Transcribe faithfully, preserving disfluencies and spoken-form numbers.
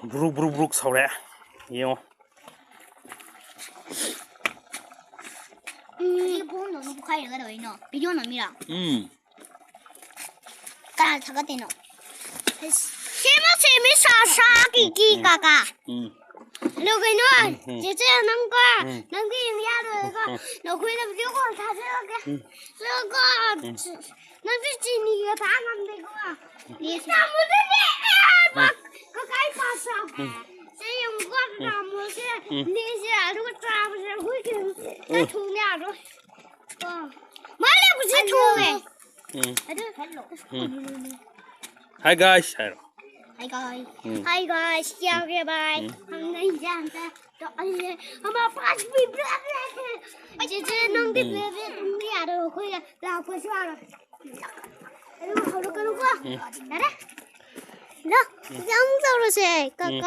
ꯕ꯭ꯔꯨꯛ ꯕ꯭ꯔꯨꯛ ꯕ꯭ꯔꯨꯛ ꯁꯧꯔꯦ꯫ ꯌꯦꯡꯉꯣ꯫ ꯎꯝ, ꯁꯤ ꯐꯣꯝꯗꯧꯅ ꯄꯣꯈꯥꯏꯔꯒ ꯇꯧꯔꯤꯅꯣ? ꯚꯤꯗꯤꯑꯣ ꯅꯝꯃꯤꯔꯣ? ꯎꯝ꯫ ꯀꯅꯥ ꯊꯥꯒꯠꯇꯣꯏꯅꯣ? ꯁꯦꯝꯃꯣ, ꯁꯦꯝꯃꯤ, ꯁꯥ, ꯁꯥ, ꯀꯤ, ꯀꯤ, ꯎꯝ, ꯀꯥ, ꯀꯥ꯫ ꯎꯝ꯫ ꯑꯗꯣ ꯀꯩꯅꯣ, ꯎꯝ, ꯎꯝ꯫ ꯆꯦꯆꯦ, ꯅꯪꯀꯣ, ꯎꯝ꯫ ꯅꯪꯗꯤ ꯌꯦꯡ ꯌꯥꯔꯣꯏꯀꯣ꯫ ꯎꯝ, ꯎꯝ꯫ ꯅꯈꯣꯏꯅ ꯚꯤꯗꯤꯑꯣ ꯀꯣꯜ ꯊꯥꯖꯔꯛꯀꯦ꯫ ꯎꯝ꯫ ꯑꯗꯨꯒ ꯎꯝ꯫ ꯅꯪꯁꯨ ꯆꯤꯅꯤꯒ ꯊꯥ ꯉꯝꯗꯦꯀꯣ꯫ ꯎꯝ꯫ ꯇꯥꯃꯣꯗꯨꯗꯤ, ꯑꯦ, ꯎꯝ꯫ ꯀꯀꯥꯏ ꯄꯥꯁ ꯎꯝ꯫ ꯁꯦ ꯌꯦꯡꯉꯨꯀꯣ, ꯎꯝ꯫ ꯇꯥꯃꯣꯁꯦ, ꯎꯝ꯫ ꯅꯦꯁꯦ, ꯑꯗꯨꯒ ꯆꯥꯕꯁꯦ ꯑꯩꯈꯣꯏ ꯀꯩꯅꯣ ꯎꯝ꯫ ꯊꯣꯡ ꯌꯥꯔꯣꯏ꯫ ꯀꯣ꯫ ꯃꯥ ꯂꯩꯕꯁꯦ ꯊꯣꯡꯉꯦ꯫ ꯎꯝ꯫ ꯑꯗꯨ ꯎꯝ꯫ Hi guys ꯍꯥꯏꯔꯣ꯫ Hi guys꯫ ꯎꯝ꯫ Hi guys, ꯌꯥꯎꯔꯦ ꯚꯥꯏ꯫ ꯎꯝ꯫ ꯍꯪꯅ ꯏꯟꯖꯥꯡ ꯑꯝꯇ ꯇꯣꯛꯍꯜꯂꯦ꯫ ꯑꯃ ꯄꯥꯁ ꯄꯤꯕꯤꯔꯛꯑꯦ꯫ ꯆꯦꯆꯦ, ꯅꯪꯗꯤ ꯎꯝ꯫ ꯕꯦꯕꯤ ꯑꯗꯨꯝ ꯌꯥꯔꯣꯏ, ꯑꯩꯈꯣꯏꯒ ꯂꯥꯛꯄꯁꯨ ꯌꯥꯔꯣꯏ꯫ ꯑꯗꯨ ꯍꯧꯔꯛꯀꯅꯨꯀꯣ꯫ ꯎꯝ꯫ ꯌꯥꯔꯦ? ꯂꯥꯛ, ꯎꯝ꯫ ꯌꯥꯝ ꯇꯧꯔꯁꯦ, ꯀꯀꯥ꯫ ꯎꯝ꯫